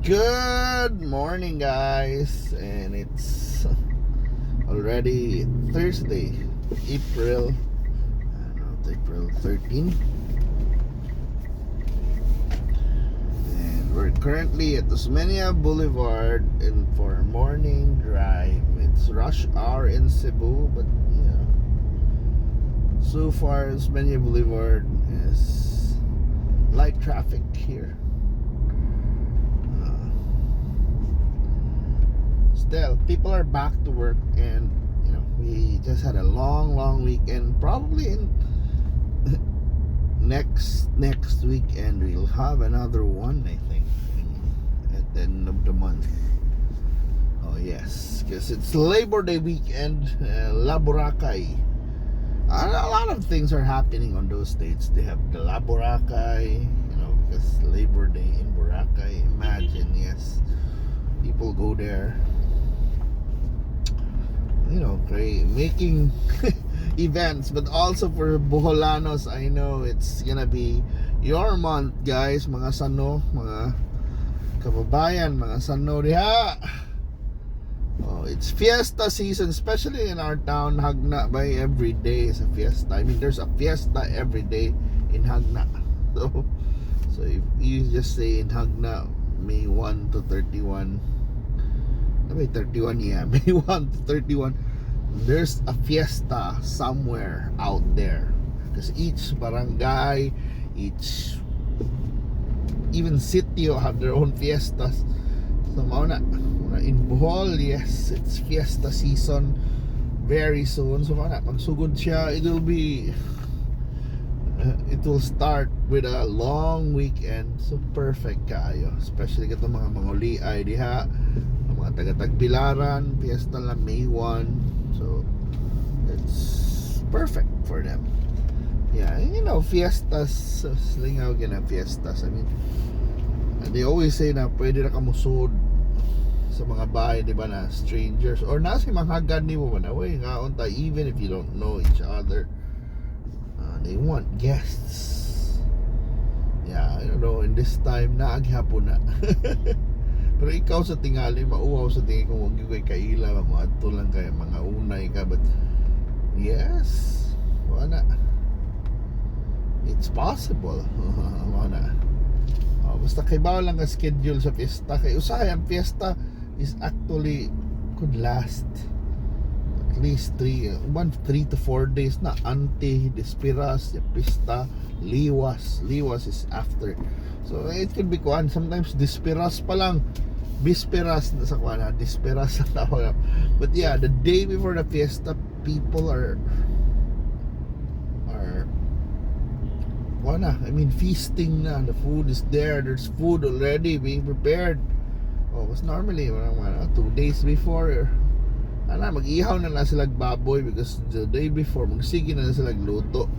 Good morning, guys, and it's already Thursday, April, I don't know, April 13, and we're currently at Osmeña Boulevard in for morning drive. It's rush hour in Cebu, but so far Osmeña Boulevard is light traffic here. Still, people are back to work, and we just had a long, long weekend. Probably in next next weekend we'll have another one, I think, at the end of the month. Oh yes, because it's Labor Day weekend, Laboracay. A lot of things are happening on those dates. They have the Laboracay, because Labor Day in Boracay. Imagine, yes, people go there. Great making events, but also for Boholanos, I know it's gonna be your month, guys. Mga sano, mga kababayan, mga sano diha. Oh, it's fiesta season, especially in our town, Jagna. By every day is a fiesta. I mean, there's a fiesta every day in Jagna. So if you just say in Jagna, May 1 to 31, may 31, yeah, May 1 to 31, there's a fiesta somewhere out there. Because each barangay, each even sitio have their own fiestas. So mao na in Bohol, yes, it's fiesta season very soon. So mao na magsugod siya, it will start with a long weekend. So perfect kaayo. Especially katong mga manguli-ay diha, ang mga taga-Tagbilaran, fiesta lang May 1. So it's perfect for them. Yeah, and fiestas, lingaw gina fiestas. I mean, they always say na pwede na ka musod sa mga bahay, di ba, na strangers or nasa manghagad nimo ba na, "Uy, ngaon ta," even if you don't know each other. They want guests. Yeah, I don't know, in this time, naa gihapon na. Pero ikaw sa tingali, mauwaw sa tingin kung wag gyud kay kaila, mo adto lang kay mga unay ka, but yes, wala. It's possible. Wala. Oh, basta kay bawal lang ang schedule sa fiesta kay usahay ang fiesta is actually could last at least 3 to 4 days na ante, disperas, pista, liwas. Liwas is after. So it could be kuan sometimes disperas pa lang, bisperas na sa kuan ha, disperas ang tawag. But yeah, the day before the fiesta, people are wala, I mean, feasting na. The food is there. There's food already being prepared. Oh, was normally mga 2 days before ana, mag-ihaw na lang sila baboy because the day before magsige na lang sila luto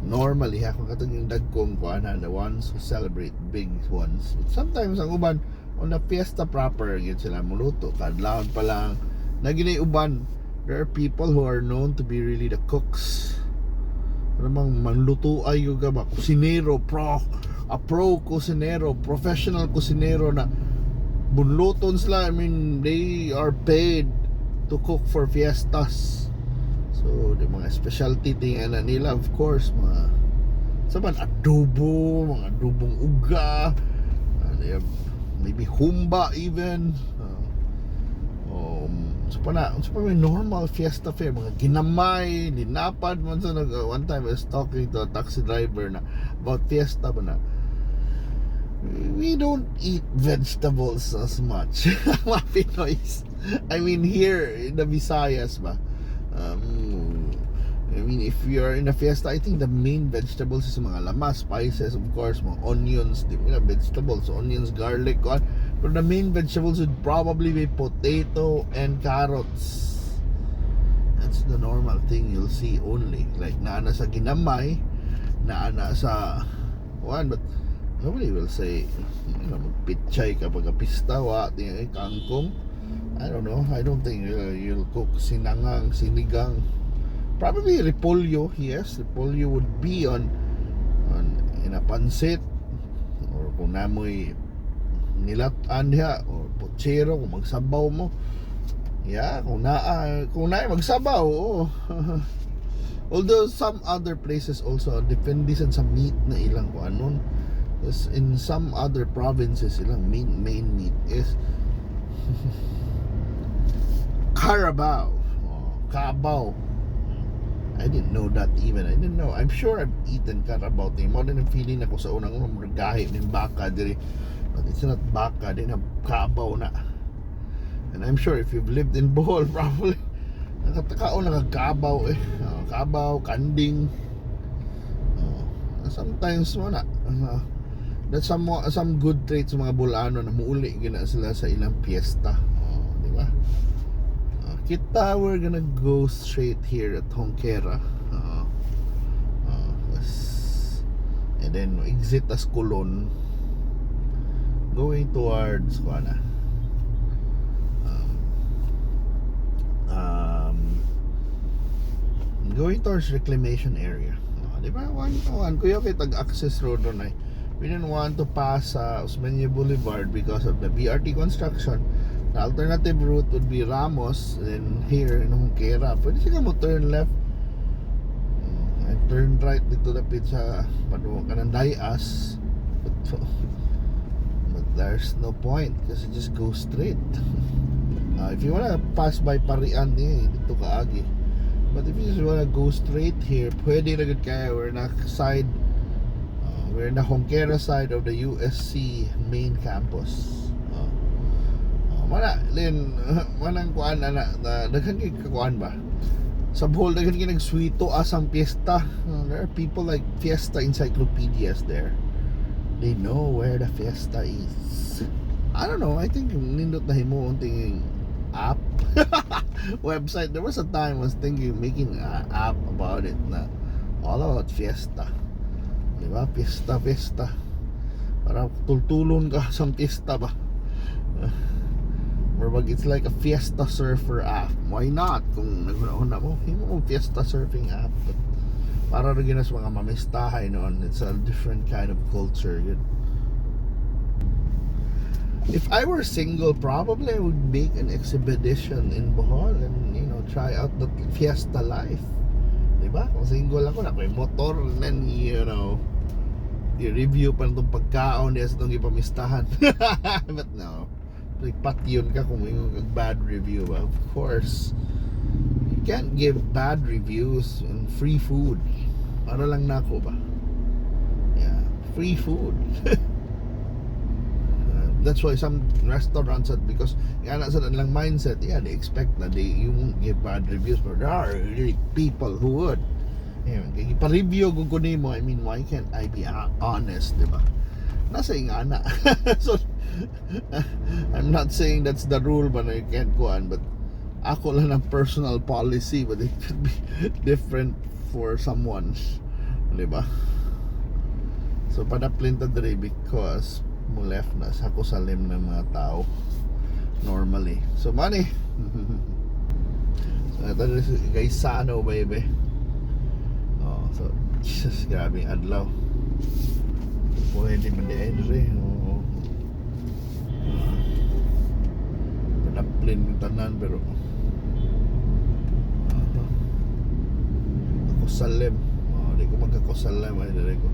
normally ha, kung katong yung dagkong kuan ha, the ones who celebrate big ones. But sometimes ang uban on the fiesta proper gyud sila muluto kadlawon pa lang na ginay uban. There are people who are known to be really the cooks. Ano bang manluto ay yung ba, kusinero, pro a pro kusinero, professional kusinero na bunluton sila. I mean, they are paid to cook for fiestas. So the mga specialty thing na nila, of course, mga sa man adobo, mga adobong uga, they have maybe humba even, so pa na, so pa may normal fiesta fare, mga ginamay, linapad man sa nag one time I was talking to a taxi driver na about fiesta ba na we don't eat vegetables as much, mga Pinoys. I mean, here in the Visayas ba, I mean, if you're in a fiesta, I think the main vegetables is mga lamas, spices, of course, mga onions, di ba, vegetables, onions, garlic, kuan. But the main vegetables would probably be potato and carrots. That's the normal thing you'll see only. Like, naana sa ginamay, naana sa kuan, but nobody will say, magpitchay ka pagka pista, wa, tingin, kangkong. I don't know. I don't think you'll cook sinangang, sinigang. Probably repolyo, yes. Repolyo would be on in a pansit or kung namoy Nilat-an diha or pochero kung magsabaw mo. Yeah, kung naa magsabaw, oo. Although some other places also depende sad sa meat na ilang kuanon. Because in some other provinces, ilang main meat is carabao. Oh, kabaw. I didn't know that even. I didn't know. I'm sure I've eaten carabao. Mao din ang feeling nako sa unang unang gahi ning baka diri. But it's not baka din, ang kabaw na. And I'm sure if you've lived in Bohol, probably nakatakaon na kabaw eh. Oh, kabaw, kanding. Oh, sometimes mo na. That's some good traits sa mga Boholano na muuli gina sila sa ilang piyesta. Oh, di ba? Kita we're gonna go straight here at Junquera. And then exit as Colon going towards kuana. Going towards reclamation area. Di ba? One, one. Kuya kay tag access road ron ay. We didn't want to pass sa Osmeña Boulevard because of the BRT construction. The alternative route would be Ramos, then here in Junquera. Pwede siya mo turn left and turn right dito dapit sa padung kanang Dayas. But there's no point kasi just go straight. If you wanna pass by Parian eh, dito ka agi. But if you just wanna go straight here, pwede na gud kaya. We're in the Junquera side of the USC main campus. Mana lin manang kuan ana na daghan kay kakuan ba? Sa Bohol daghan kay nagswito asang piyesta. There are people like fiesta encyclopedias there. They know where the fiesta is. I don't know. I think nindot na himuon tingin app website. There was a time I was thinking making an app about it na all about fiesta. Di ba? Fiesta, fiesta. Para tultulon ka sa fiesta ba? Or it's like a fiesta surfer app. Why not? Kung naghuna mo, himo mo fiesta surfing app. But para rin sa mga mamistahay noon, it's a different kind of culture. Yun. If I were single, probably I would make an exhibition in Bohol and try out the fiesta life. Diba? Kung single ako, na may motor and then i-review pa itong pagkaon niya sa itong ipamistahan. But no. Like, patyon ka kung may bad review ba? Of course, you can't give bad reviews and free food. Para lang nako ba? Yeah, free food. That's why some restaurants that because yan sa lang mindset, yeah, they expect na they you won't give bad reviews, but there are really people who would. Yeah, kay pa-review ko nimo, I mean, why can't I be honest, di ba? Nasa ingana. So I'm not saying that's the rule but I can't go on, but ako lang ang personal policy, but it could be different for someone, di ba? So padaplin ta diri because mo left na sa salim ng mga tao normally. So money. So ito is Gaisano, baby. Oh, so Jesus, grabe ang adlaw. Pwede man di ay diri. Oo. Padaplin yung tanan pero ako salim. Oh, di ko magkakosalim ay diri ko.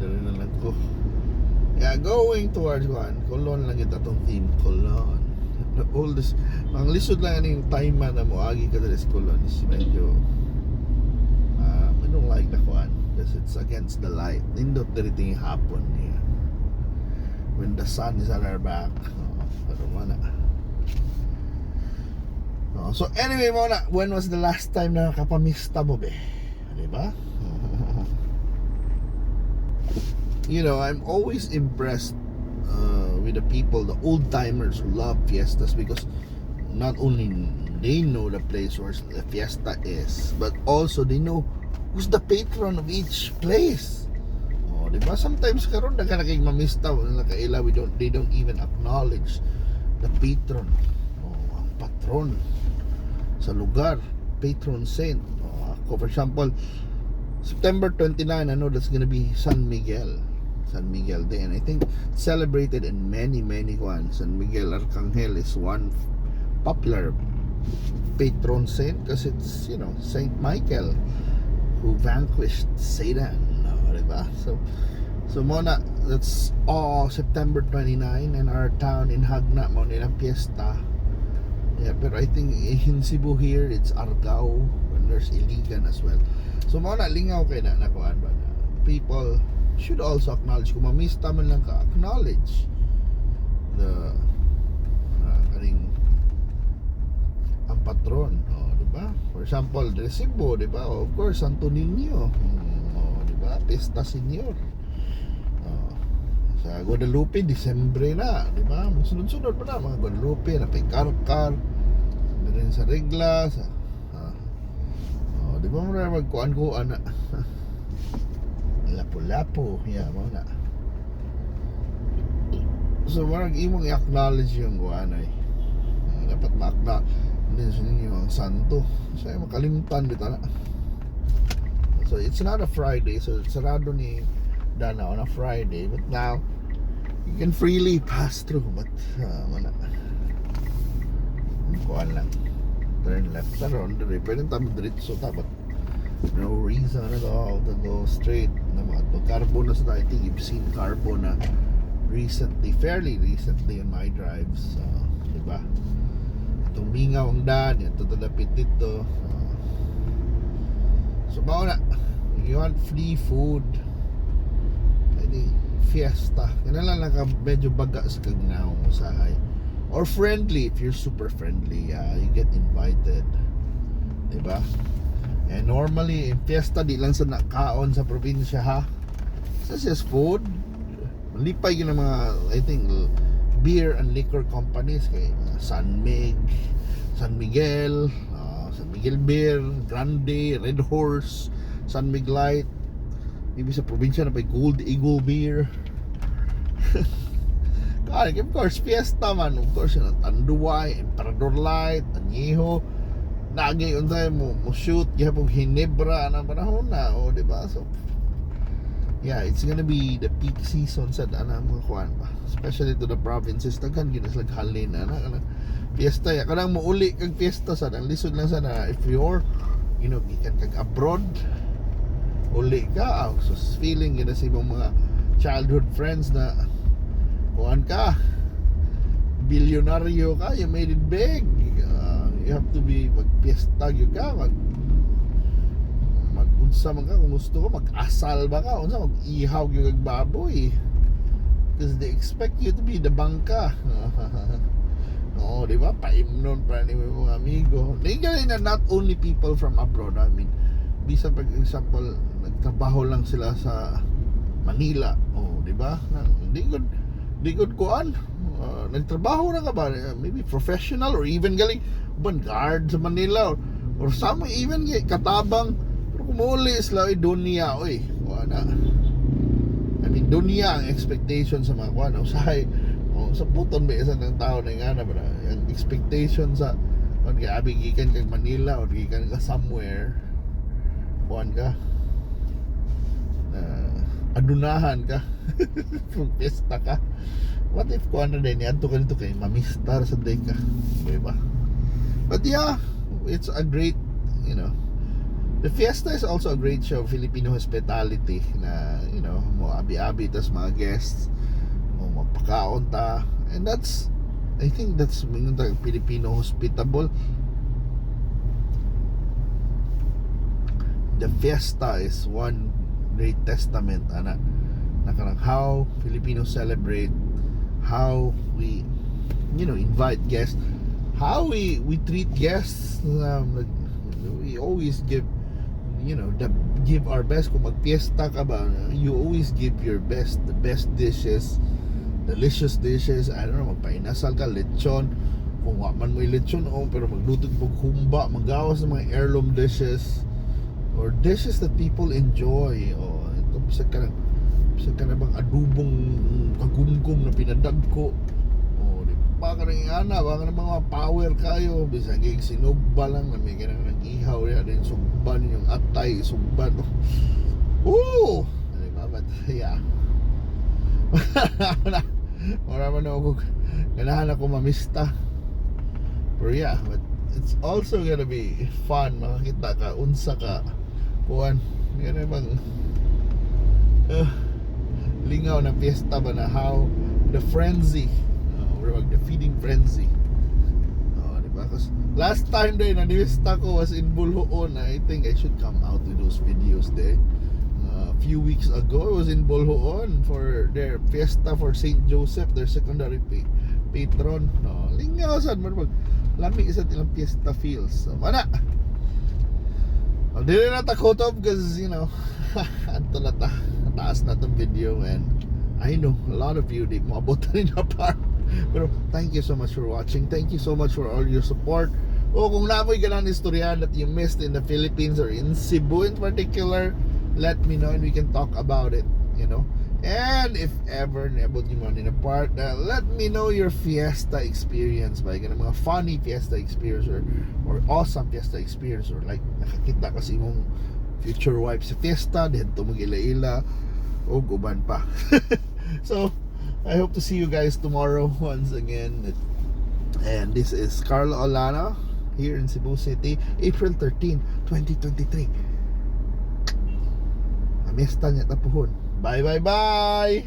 Diri na lang ko. Yeah, going towards one. Colon lang kita tong theme. Colon. The oldest. Ang lisod lang yung time man na moagi ka diri sa Colon is medyo I don't like the kuan because it's against the light. Nindot diri ting hapon niya. When the sun is on our back. Oh, pero mana. Oh, so anyway mo na, when was the last time na nakapamista mo be? Di ba? I'm always impressed with the people, the old timers who love fiestas because not only they know the place where the fiesta is, but also they know who's the patron of each place. Oh, di ba? Sometimes karon daghan na kay mamista, wala kaila, we don't they don't even acknowledge the patron. Oh, ang patron sa lugar, patron saint. Oh, ako, for example, September 29, I know that's gonna be San Miguel. San Miguel Day, and I think celebrated in many, many ones. San Miguel Arcangel is one popular patron saint because it's Saint Michael who vanquished Satan, no, diba? So mao na, that's all September 29 in our town in Jagna, mao nilang piyesta. Yeah, pero I think in Cebu here it's Argao and there's Iligan as well. So mao na, lingaw kay na nakuan ba na people should also acknowledge, kung mamista man lang ka, acknowledge the kaning ang patron, oh, di ba? For example, de Cebu, di ba? Of course, Santo Niño. Oh, di ba? Pesta Señor. Oh, sa Guadalupe, Disyembre na, di ba? Sunod-sunod pa na mga Guadalupe, na kay Carcar, rin sa Regla, sa oh, di ba mo na magkuan-kuan na Lapu-Lapu, yeah, mao na. So, marag imong i-acknowledge yung kuan ay. Dapat ma-acknowledge ninyo ang santo. So, ay makalimtan bitaw na. So, it's not a Friday. So, sarado ni Dana on a Friday. But now, you can freely pass through. But, mao na. Kuan lang. Turn left. Pero, dire, pwede ta diretso ta. But, no reason at all to go straight. Na mga Carbon na sa, I think you've seen Carbon na recently, fairly recently in my drives. Diba? Itong mingaw ang daan, ito talapit dito. So, mao na. You want free food. Pwede, fiesta. Kanala lang ka medyo baga sa kagnaw usahay. Or friendly, if you're super friendly, you get invited. Diba? And normally, in fiesta, di lang sa nakaon sa probinsya ha. It's just food. Lipay yun ang mga, I think, beer and liquor companies kay mga San Mig, San Miguel, San Miguel Beer, Grande, Red Horse, San Mig Light. Maybe sa probinsya na pa Gold Eagle Beer. Kaya, of course, fiesta man. Of course, yun, Tanduay, Emperador Light, Añejo. Nagay unsay mo shoot gihapon Ginebra anang panahon na, o di ba? So yeah, it's gonna be the peak season sa anang mga kuan ba. Especially to the provinces, daghan gid sila halin ana kanang fiesta ya, kanang muuli kag fiesta sa ang lisod lang sana if you're gikan kag abroad, uli ka, ah, so feeling gid sa imong mga childhood friends na kuan ka, bilyonaryo ka, you made it big. You have to be magpiesta gyud ka, mag mag-unsa man ka kung gusto ko, mag-asal ba ka, unsa, mag-ihaw gyud kag baboy. Because they expect you to be the bangka. Oo, di ba? Paimnon pa ni mga amigo. Di na not only people from abroad. I mean, bisan pag example, nagtrabaho lang sila sa Manila. Oh, di ba? Di good kuan. Nagtrabaho na ka ba? Maybe professional or even galing ban guard sa Manila or some even katabang, pero kumuli sila ay dunya oy. Wala. I mean, dunya ang expectation sa mga kuan. Usahay oh, sa puton ba isa ng tao na nga na ba ang expectation sa kuan kay abi gikan kag Manila or gikan ka somewhere, kuan ka na, adunahan ka kung piyesta ka. What if kuan na din adto ka dito kay mamistar sa day ka, di ba? But yeah, it's a great the fiesta is also a great show of Filipino hospitality na mo abi-abi tas mga guests mo, mapakaon ta, and that's, I think that's mingon ta Filipino hospitable. The fiesta is one great testament ana na kanang how Filipinos celebrate, how we invite guests, how we treat guests. Like, we always give you know the give our best. Kung magpiesta ka ba, you always give your best, the best dishes, delicious dishes. I don't know, magpainasal ka, lechon, kung wa man mo lechon, oh, pero magluto og humba, magawas ng mga heirloom dishes or dishes that people enjoy. Oh, ito bisag ka na bang adubong kagumgum na pinadagko, oh, di ba ka nang ana ba ka ng mga power kayo, bisag yung sinugba lang na may ganang nag-ihaw ya din, sugban yung atay, sugban. Oh, di ba? But yeah. Mura man ako ganahan ako mamista. Pero yeah, but it's also gonna be fun makakita ka unsa ka kuan, gana bang lingaw na fiesta ba na, how the frenzy, or the feeding frenzy. Oh, di ba? 'Cause last time din na nimista ko was in Boljoon. I think I should come out with those videos there. A few weeks ago, I was in Boljoon for their fiesta for Saint Joseph, their secondary patron. No, lingaw sad man mag lami sa ilang fiesta feels. So, mana. Well, dili na ta kutob because anto na ta. Taas na tong video and I know a lot of you di mo abot na part. Pero thank you so much for watching. Thank you so much for all your support. O kung naa moy ganahan istoryahan that you missed in the Philippines or in Cebu in particular, let me know and we can talk about it. And if ever niabot nyo man in a part, let me know your fiesta experience ba? Yung mga funny fiesta experience or awesome fiesta experience or like nakakita kasi imong future wife sa fiesta, dito mag-ila-ila o uban pa. So, I hope to see you guys tomorrow once again. And this is Carlo Olano here in Cebu City, April 13, 2023. Amista niya tapuhon. Bye, bye, bye!